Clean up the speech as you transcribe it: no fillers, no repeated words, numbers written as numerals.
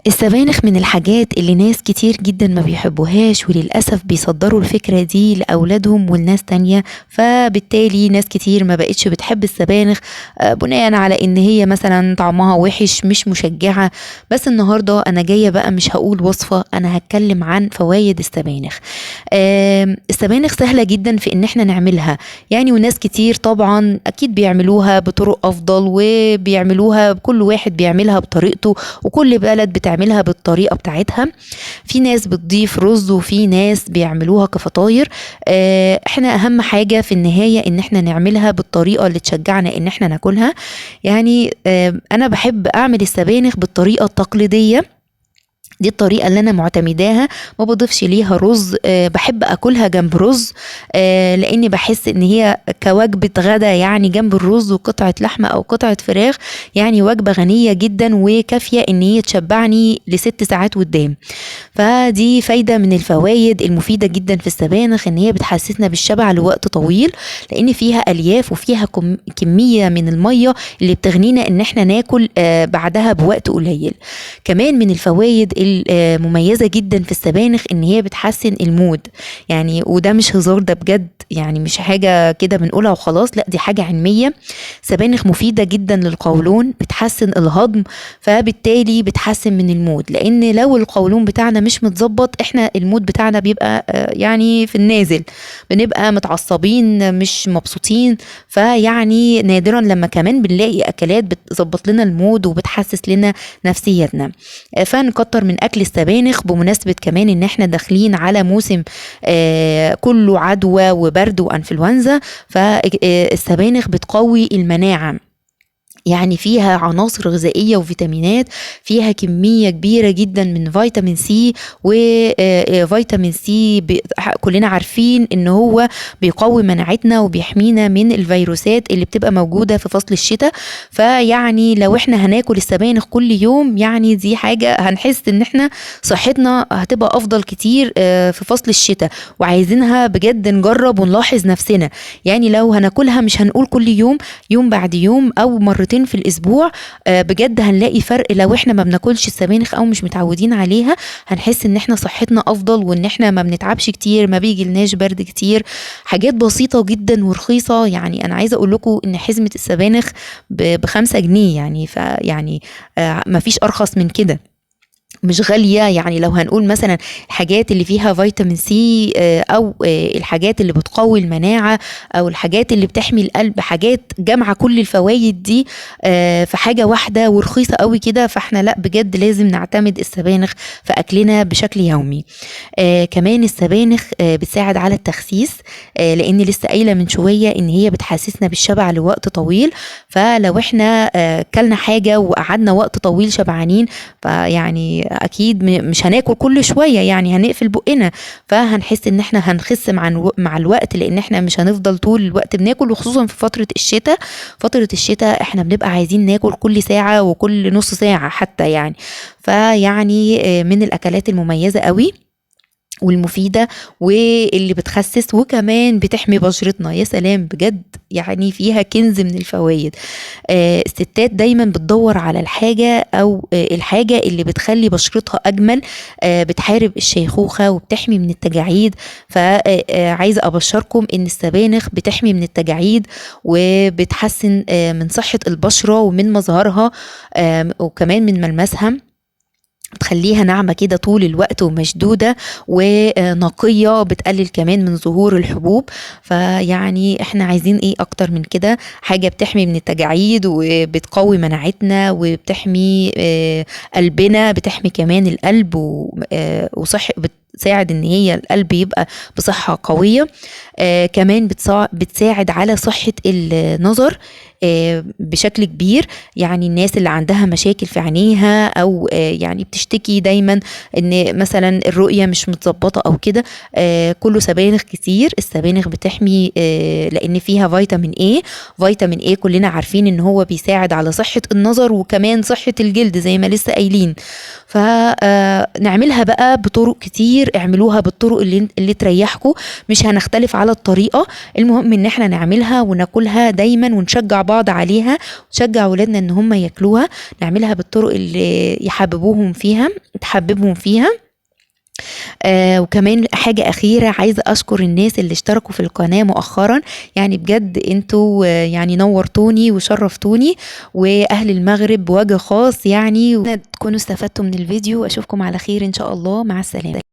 السبانخ من الحاجات اللي ناس كتير جدا ما بيحبوهاش، وللأسف بيصدروا الفكرة دي لأولادهم والناس تانية، فبالتالي ناس كتير ما بقتش بتحب السبانخ بناء على ان هي مثلا طعمها وحش مش مشجعة. بس النهاردة انا جاية بقى مش هقول وصفة، انا هتكلم عن فوايد السبانخ. السبانخ سهلة جدا في ان احنا نعملها يعني، وناس كتير طبعا اكيد بيعملوها بطرق افضل، وبيعملوها كل واحد بيعملها بطريقته، وكل بلد بتعملها بالطريقة بتاعتها. في ناس بتضيف رز وفي ناس بيعملوها كفطاير. احنا اهم حاجة في النهاية ان احنا نعملها بالطريقة اللي تشجعنا ان احنا ناكلها. يعني انا بحب اعمل السبانخ بالطريقة التقليدية دي، الطريقة اللي أنا معتمداها، ما بضيفش ليها رز. بحب أكلها جنب رز، لأني بحس إن هي كوجبة غدا، يعني جنب الرز وقطعة لحمة أو قطعة فراخ، يعني وجبة غنية جدا وكافية إن هي تشبعني ل6 ساعات قدام. فدي فايدة من الفوايد المفيدة جدا في السبانخ، إن هي بتحسسنا بالشبع لوقت طويل، لأن فيها ألياف وفيها كمية من المية اللي بتغنينا إن إحنا ناكل بعدها بوقت قليل. كمان من الفوايد مميزة جدا في السبانخ ان هي بتحسن ال mood، يعني وده مش هزار، ده بجد، يعني مش حاجة كده بنقولها وخلاص، لا دي حاجة علمية. سبانخ مفيدة جدا للقولون، بتحسن الهضم، فبالتالي بتحسن من ال mood، لان لو القولون بتاعنا مش متظبط احنا ال mood بتاعنا بيبقى يعني في النازل، بنبقى متعصبين مش مبسوطين. فيعني نادرا لما كمان بنلاقي اكلات بتظبط لنا ال mood وبتحسس لنا نفسيتنا. فنكتر من اكل السبانخ، بمناسبة كمان ان احنا داخلين على موسم كله عدوى وبرد وانفلونزا، فالسبانخ بتقوي المناعة، يعني فيها عناصر غذائية وفيتامينات، فيها كمية كبيرة جدا من فيتامين سي، وفيتامين سي كلنا عارفين ان هو بيقوي مناعتنا وبيحمينا من الفيروسات اللي بتبقى موجودة في فصل الشتاء. فيعني لو احنا هناكل السبانخ كل يوم، يعني دي حاجة هنحس ان احنا صحتنا هتبقى افضل كتير في فصل الشتاء، وعايزينها بجد نجرب ونلاحظ نفسنا. يعني لو هناكلها مش هنقول كل يوم، يوم بعد يوم او مرتين في الاسبوع، بجد هنلاقي فرق. لو احنا ما بناكلش السبانخ او مش متعودين عليها، هنحس ان احنا صحتنا افضل، وان احنا ما بنتعبش كتير، ما بيجيلناش برد كتير. حاجات بسيطة جدا ورخيصة، يعني انا عايزة اقول لكم ان حزمة السبانخ ب5 جنيه، يعني فيعني ما فيش ارخص من كده، مش غالية. يعني لو هنقول مثلا الحاجات اللي فيها فيتامين سي، او الحاجات اللي بتقوي المناعة، او الحاجات اللي بتحمي القلب، حاجات جامعة كل الفوايد دي في حاجة واحدة ورخيصة قوي كده. فاحنا لا بجد لازم نعتمد السبانخ في اكلنا بشكل يومي. كمان السبانخ بتساعد على التخسيس، لان لسه قايلة من شوية ان هي بتحسسنا بالشبع لوقت طويل. فلو احنا كلنا حاجة وقعدنا وقت طويل شبعانين، فيعني اكيد مش هناكل كل شوية، يعني هنقفل بقنا، فهنحس ان احنا هنخس مع الوقت، لان احنا مش هنفضل طول الوقت بناكل، وخصوصا في فترة الشتاء. فترة الشتاء احنا بنبقى عايزين ناكل كل ساعة وكل نص ساعة حتى يعني. فيعني من الاكلات المميزة قوي والمفيدة واللي بتخسس وكمان بتحمي بشرتنا. يا سلام بجد، يعني فيها كنز من الفوايد. الستات دايما بتدور على الحاجة او الحاجة اللي بتخلي بشرتها اجمل، بتحارب الشيخوخة وبتحمي من التجاعيد. فعايزة ابشركم ان السبانخ بتحمي من التجاعيد وبتحسن من صحة البشرة ومن مظهرها، وكمان من ملمسها، بتخليها ناعمة كده طول الوقت ومشدودة ونقية، بتقلل كمان من ظهور الحبوب. فيعني احنا عايزين ايه اكتر من كده؟ حاجة بتحمي من التجاعيد وبتقوي مناعتنا وبتحمي قلبنا، بتحمي كمان القلب وصح، بتساعد ان هي القلب يبقى بصحة قوية. كمان بتساعد على صحة النظر بشكل كبير. يعني الناس اللي عندها مشاكل في عينيها او يعني بتشتكي دايما ان مثلا الرؤية مش متظبطة او كده، كله سبانخ كتير. السبانخ بتحمي لان فيها فيتامين ايه. فيتامين ايه كلنا عارفين ان هو بيساعد على صحة النظر وكمان صحة الجلد زي ما لسه قايلين. فنعملها بقى بطرق كتير، اعملوها بالطرق اللي تريحكم، مش هنختلف على الطريقة، المهم ان احنا نعملها وناكلها دايما ونشجع بعض عليها، ونشجع ولادنا ان هم ياكلوها، نعملها بالطرق اللي يحببوهم فيها، تحببهم فيها. وكمان حاجة أخيرة، عايزة أشكر الناس اللي اشتركوا في القناة مؤخرا، يعني بجد انتوا يعني نورتوني وشرفتوني، وأهل المغرب بوجه خاص يعني. تكونوا استفدتوا من الفيديو، أشوفكم على خير إن شاء الله، مع السلامة.